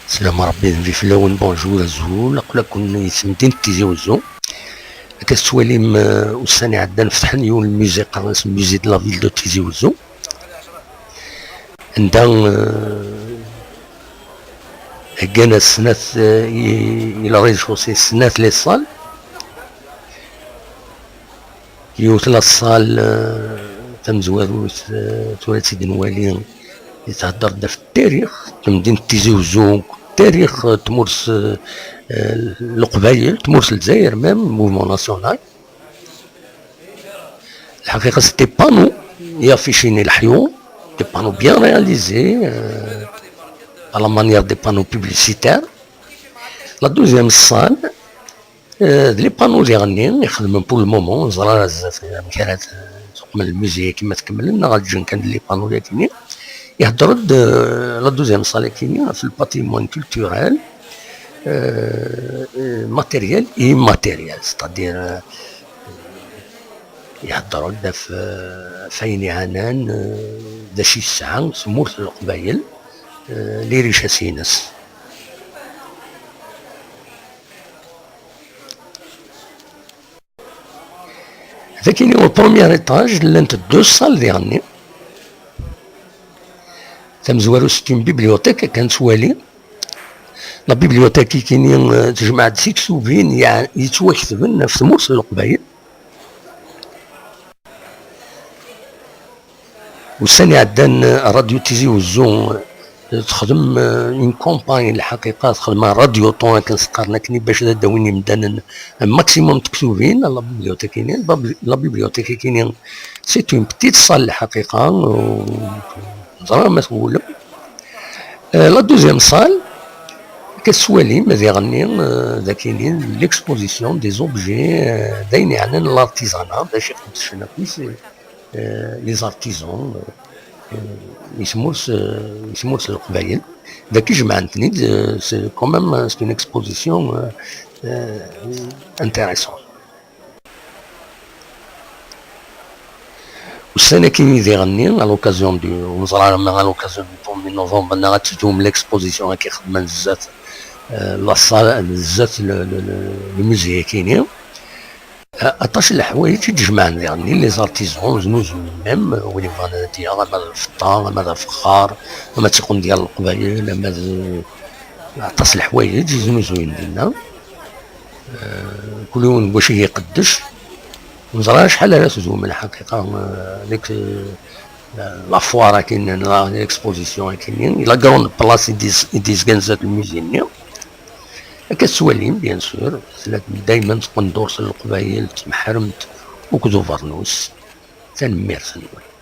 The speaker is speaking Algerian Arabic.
سلام ربي في فلاون bonjour أزول أقول يسمتين تيزي وزو كتواليم والسنة عندنا نفتح نيون ال musée قرنس musée de la ville de تيزي وزو عندها هكانا السنات الى rez-de-chaussée سنات les salles يوت la salle تمزواروت تولات سيدي نوالي يتهدر في التاريخ مدينة تيزي وزو تاريخ تمورس القبايل تمورس الجزائر même mouvement national. الحقيقة c'était panneaux يافيشيني الحيوط des panneaux bien réalisés à la manière des panneaux publicitaires. La deuxième salle, les panneaux اللي يخدموا pour le moment زرا كانت من ال musée كيما تكمل لنا غادي كان les panneaux اللي كاينين يهضروا la deuxième salle كاينين في ال patrimoine culturel matériel immatériel, c'est-à-dire يهضروا لنا في فاين عنان دا شي الساعة سمورت القبايل les richesses ينس. هذا كاين au premier étage لانت deux salles ديالني تمزوارو c'est une bibliothèque كانت والي la bibliothèque كاينين تجمع سيكسوفين يعني يتوكتبن في تمورس القبايل. والثاني عندنا راديو تيزي وزو تخدم une campagne الحقيقة تخدم radiothon كنسقرنا كني باش داويني مدان maximum تكتوبين la bibliothèque كاينين la bibliothèque كاينين c'est une petite salle الحقيقة زعما ما تقول. la deuxième salle كتسوالي ماذا يغني ذا كاينين l'exposition des objets داين يعني l'artisanat باش يقدش كويس les artisans يسموس يسموس القبايل ذاك جمعنتني c'est quand même c'est une exposition intéressante. والسنة كاين يغني à l'occasion du ونزرا à l'occasion du 1 نوفمبر غتدوم l'exposition كيخدم بزاف la salle بزاف le musée كاينين عطاش الحوايج تجمع يعني les artisans زنوزو même ولي فانا ديال ما الفطا ما الفخار ما تيقون ديال القبايل ما عطاس الحوايج زنوزوين ديالنا كل يوم واش يقدش نزرا شحال راه تزوم الحقيقة ديك la foire كاين l'exposition كاينين la grande place ديزكانزات ال musée كتسوالين bien sûr دايما تقندورس القبايل تمحرمت وكذو فرنوس تنمير سنوي.